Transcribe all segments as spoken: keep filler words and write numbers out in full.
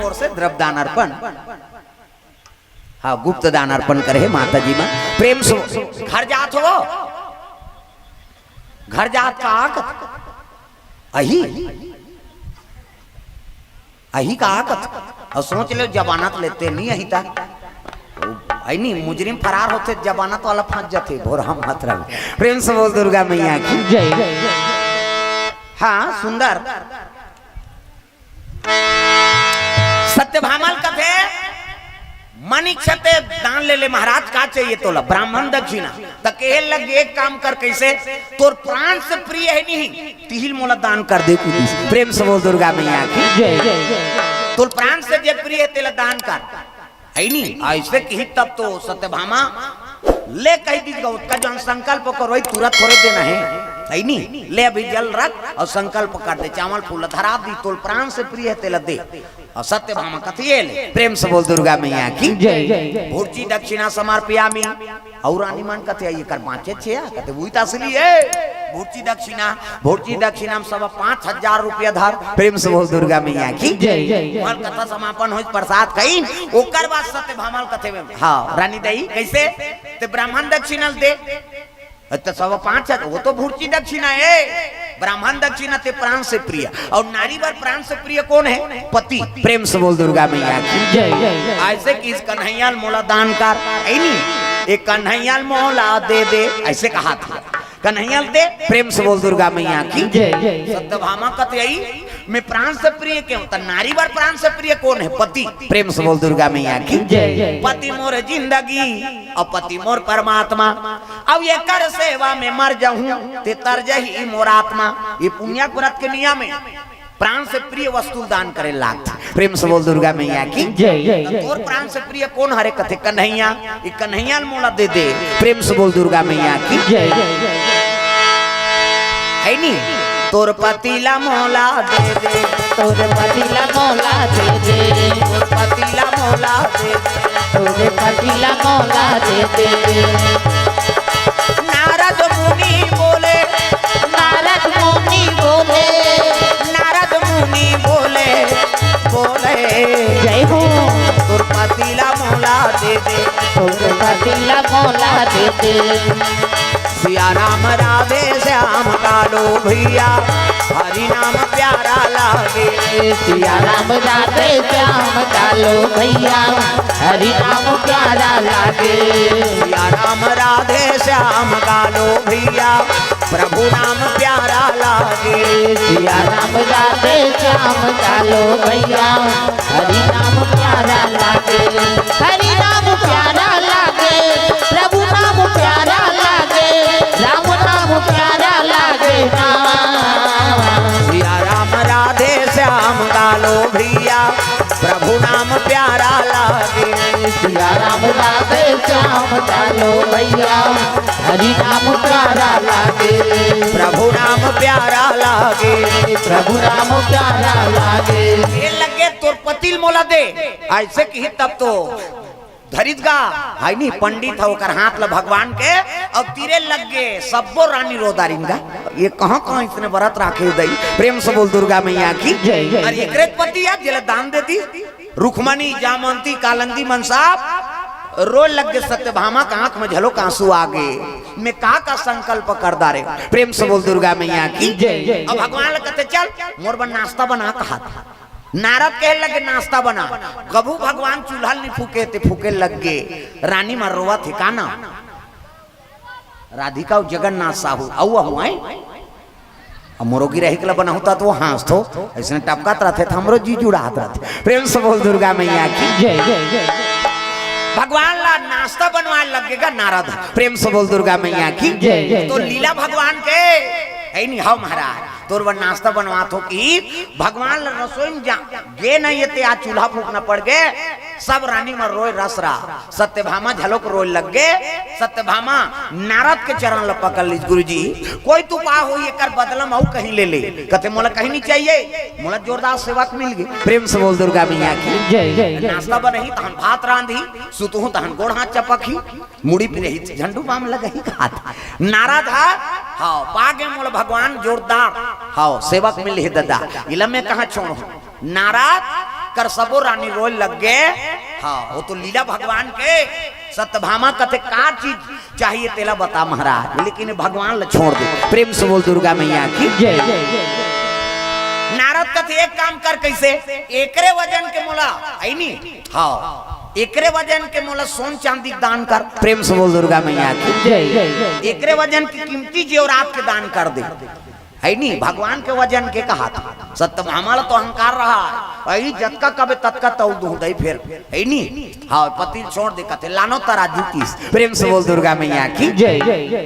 ओर से द्रव्य दान अर्पण, हाँ, गुप्त दान अर्पण करे हे माता जी मन। प्रेम से घर जात हो, घर जात का आकत अही, अही का आकत। अउ सोच ले, जमानत लेते नहीं अही ता, अही नहीं, मुजरिम फरार होथे, जमानत वाला फंस जाथे, भोरा मात्रा में। प्रेम से बोल दुर्गा मैया की। जय। हाँ, सुंदर। सत्यभामा ल कथे, मन इच्छा ते दान ले ले महाराज, का चाहिए तोला? ब्राह्मण दक्षिणा। त कहे लग, एक काम कर, कैसे? तोर प्राण से प्रिय हे नहीं, तिही ल मोला दान कर दे कुछ। प्रेम से बोल दुर्गा मैया की। जय। तोर प्राण से जे प्रिय हे, तेला दान कर। हे नहीं? अइसे किही तब तो सत्यभामा ले कहि दिस गा, ओतका जउन संकल्प करो, वही तुरंत थोरे देना हे। हे नहीं? ले अभी जल रख अउ संकल्प कर दे, चावल फूल धरा दी, तोर प्राण से प्रिय हे, तेला दे। अउ सत्यभामा कथे, ये ले, प्रेम से बोल दुर्गा मैया की। जय। भुर्जी दक्षिणा समर्पयामि। अउ रानी मन कथे, "एकर बाँचे छे या?" कथे, "उही त असली हे, भुर्जी दक्षिणा।" भुर्जी दक्षिणा में सब पाँच हजार रुपया धर। प्रेम से बोल दुर्गा मैया की। जय। मन कथा समापन होइस, प्रसाद खाइन, ओकर बाद सत्यभामा ल कथे, "हाँ, रानी दाई, कैसे?" "ते ब्राह्मण दक्षिणा ल दे।" त सब पाँच हजार, वो तो भुर्जी दक्षिणा हे, ब्राह्मण दक्षिणा ते प्राण से प्रिय। अउ नारी बर प्राण से प्रिय कोन हे? पति। प्रेम से बोल दुर्गा मैया की। जय। अइसे किस कन्हैया ल मोला दान कर, हे नहीं? एक कन्हैया ल मोला दे दे, अइसे कहा था। कन्हैया ल दे, प्रेम से बोल दुर्गा मैया की। जय। सत्यभामा कथे, "अई, मैं प्राण से प्रिय के हूँ, त नारी बर प्राण से प्रिय कोन हे? पति।" प्रेम से बोल दुर्गा मैया की। जय। "पति मोर जिंदगी अउ पति मोर परमात्मा, अउ एकर सेवा में मर जाहूँ, ते तर जही मोर आत्मा।" ये पुनिया के व्रत के नियम हे, प्राण से प्रिय वस्तु दान करे लागथे। प्रेम से बोल दुर्गा मैया की। जय। त तोर प्राण से प्रिय कोन हरे? कथे, "कन्हैया।" ये कन्हैया ल मोला दे दे। प्रेम से बोल दुर्गा मैया की। जय। हे नहीं? तोर पति ला मोला दे दे। तोर पति ला मोला दे दे। तोर पति ला मोला दे दे। तोर पति ला मोला दे दे। नारद मुनि बोले, नारद मुनि बोले, नारद मुनि बोले, बोले, जय हो। तोर पति ला मोला दे दे। तोर पति ला मोला दे दे। सिया राम राधे श्याम कालो भैया, हरि नाम प्यारा लागे। सिया राम राधे श्याम कालो भैया, हरि नाम प्यारा लागे। सिया राम राधे श्याम कालो भैया, प्रभु नाम प्यारा लागे। सिया राम राधे श्याम कालो भैया, हरि नाम प्यारा लागे। हरि नाम प्यारा लागे, प्रभु नाम प्यारा लागे, राम नाम प्यारा लागे ना। सिया राम राधे श्याम कालो भैया, प्रभु नाम प्यारा लागे। सिया राम राधे श्याम कालो भैया, हरि नाम प्यारा लागे। प्रभु नाम प्यारा लागे। प्रभु नाम प्यारा लागे। ये लगे तोर पति ल मोला दे, अइसे किही तब तो धरिस गा, हे नहीं, पंडित ह, ओकर हाथ ल भगवान के, अउ तीरे लग गे, सब्बो रानी रो डारिन गा। ये कहाँ कहाँ इसने व्रत राखे दई? प्रेम से बोल दुर्गा मैया की। जय, जय, अरे जय। एकरे पति या जेला दान दे दी, रुक्मणी, जामवंती, कालिंदी मन सब रोय लग गे, सत्यभामा के आंख में झलोक आंसू आ गे। मैं का का संकल्प कर डारे। प्रेम से बोल दुर्गा मैया की। जय, जय, अब जय। भगवान ल कथे, "चल, मोर बर नाश्ता बना," कहा था। नारद कहे लगे, "नाश्ता बना।" कभू भगवान चूल्हा ल नहीं फूके, ते फूके लग गे। रानी मन रोवत हे, का नाम? राधिका अउ जगन्नाथ साहू, अउ अहू आए। अब मोरो गिरही के ला बनाहूं त वो हांसथो, अइसने टपकत रथे त हमरो जी जुड़ात रथे। प्रेम से बोल दुर्गा मैया की। जय, जय, जय। भगवान ला नाश्ता बनवाए लगेगा नारद। प्रेम से बोल दुर्गा मैया की। जय, जय, तो जय। लीला भगवान के, हे नहीं, हव महाराज, तोर बर नाश्ता बनवात हों कि भगवान ला रसोई में जा, गे नहीं ये ते आज चूल्हा फूकना पड़ गे, सब रानी मन रोय रस रहा। सत्यभामा झलोक रोय लग गे। सत्यभामा नारद के चरण ल पकड़ लिस, "गुरुजी, कोई तो उपाय होही, एकर बदला म अउ कहीं ले ले।" कथे, "मोला कहीं नहीं चाहिए, मोला जोरदार सेवक मिल गे।" प्रेम से बोल दुर्गा मैया की। जय, जय, जय। नाश्ता बनही, तहन भात रांधही, सुतहूं तहन गोड़ हाथ चपकही, मुड़ी पे रही झंडू बाम लगही खात। नारद हा, हव, पा गे मोला भगवान जोरदार, हव, सेवक मिल हे ददा, इला मैं कहाँ छोड़हूं। नारद कर सबो रानी रोए लग गे। हाँ, वो तो लीला भगवान के। सत्यभामा कथे, "का चीज चाहिए तेला बता महाराज, लेकिन भगवान ला छोड़ दे।" प्रेम से बोल दुर्गा मैया की। जय। नारद कथे, "एक काम कर, कैसे? एकरे वजन के मोला, है नी? हाँ, एकरे वजन के मोला सोन चांदी दान कर।" प्रेम से बोल दुर्गा मैया की। जय। एकरे वजन की कीमती जेवरात के दान कर दे। है नी, भगवान के वजन के कहा था। सत्यभामा ला तो अहंकार रहा, "अई जतका कबे ततका तौल दूं दई फेर।" है नी, हाँ, पति ल छोड़ दे कथे, "लानो तराजू किस।" प्रेम से बोल दुर्गा मैया की। जय।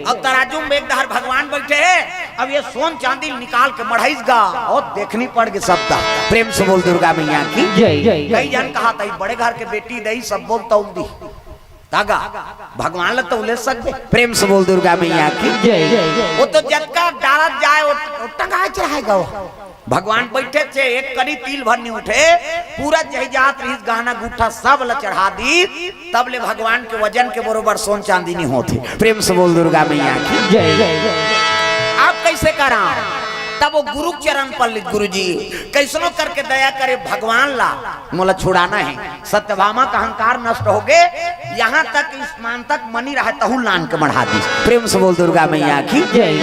अब तराजू में एक डहर भगवान बैठे हैं, अब ये सोन चांदी निकाल के मढ़ाइस गा, और देखनी पड़ गई सबका। प्रेम से बोल दुर्गा मैया की। जय। कई जन कहा था, "बड़े घर के बेटी दई सब बोल तौल दी।" तागा, भगवान ला तो ले सकबे। प्रेम से बोल दुर्गा मैया की। जय। वो तो जतका डालत जाए, वो, वो टंगाए चढ़ाएगा वो। भगवान बैठे थे, एक कनी तिल भर नहीं उठे, पूरा जहिजात रहिस गहना गूठा सब ला चढ़ा दी, तब ले भगवान के वजन के बरोबर सोन चांदी नहीं होते। प्रेम से बोल दुर्गा मैया की। जय। आप कैसे करा? तब वो गुरु चरण पल्लित गुरु जी कैसनो करके दया करे, भगवान ला मोला छुड़ाना है। सत्यभामा का अहंकार नष्ट हो गए, यहाँ तक स्मान तक मनी रहा तहु लान के मढ़ा दी। प्रेम से बोल दुर्गा मैया की। जय।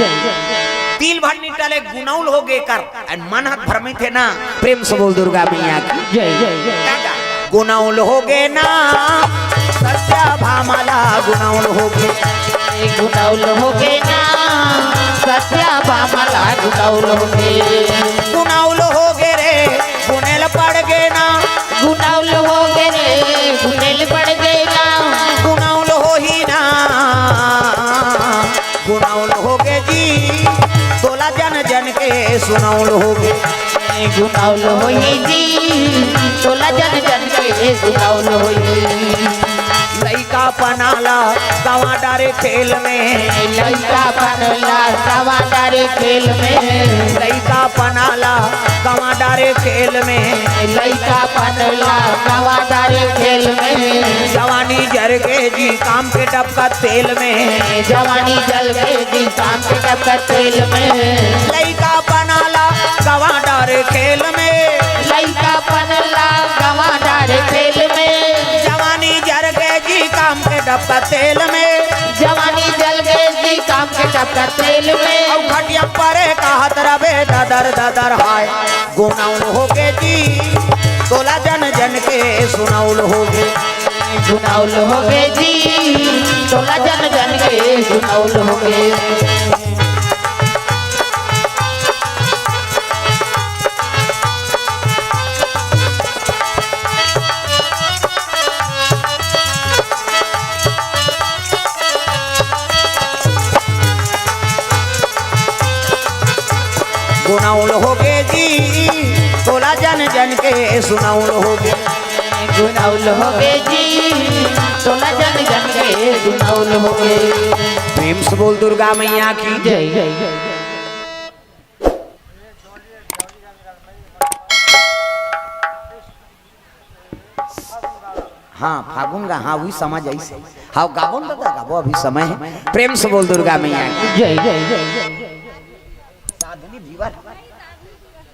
तिल भर निटले गुनौल हो गए कर, अन मन हत भ्रमित है ना। प्रेम से बोल दुर्गा मैया की। जय। गुनौल हो गए ना, सत्यभामा ला गुनौल हो गए। गुनौल हो गए ना, सत्यभामा ला गुनौल हो गए। गुनौल हो गए रे, गुनेल पड़ गए ना। गुनौल हो गए रे, गुनेल पड़ गए ना। गुनौल हो ही ना, गुनौल हो गए जी, तोला जन जन के सुनौल हो गए। गुनौल हो ही जी, तोला जन जन के सुनौल हो ही। लइका पनाला गवा डारे खेल में। लइका पनाला गवा डारे खेल में। लइका पनाला गवा डारे खेल में। लइका पनाला गवा डारे खेल में। जवानी जर के जी काम के डबका तेल में। जवानी जल के जी काम के डबका तेल में। लइका पनाला गवा डारे खेल में। लइका पनाला गवा डारे खेल में। जवानी जर गए जी काम के डबका तेल में। जवानी जल गए जी काम के डबका तेल में। अउ खटिया परे कहत रबे ददर ददर हाय। गुनौल हो गए जी, तोला जन जन के सुनौल हो गए। गुनौल हो गए जी, तोला जन जन के गुनौल हो गए। गुनौल हो गए जी, तोला जन जन के सुनौल हो गए। गुनौल हो गए जी, तोला जन जन के गुनौल हो गए। प्रेम से बोल दुर्गा मैया की जय। हाँ, फागुन गा, हाँ, वही समझ आई से। हाँ, गाबो न दादा, गाबो, अभी समय है। प्रेम से बोल दुर्गा मैया की। जय, जय, जय, जय। तारिणी धीवर,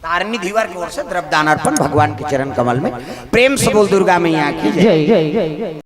तारिणी धीवर की ओर से द्रव्य दान अर्पण भगवान के चरण कमल में। प्रेम से बोल दुर्गा मैया की जय। जय, जय, जय, जय।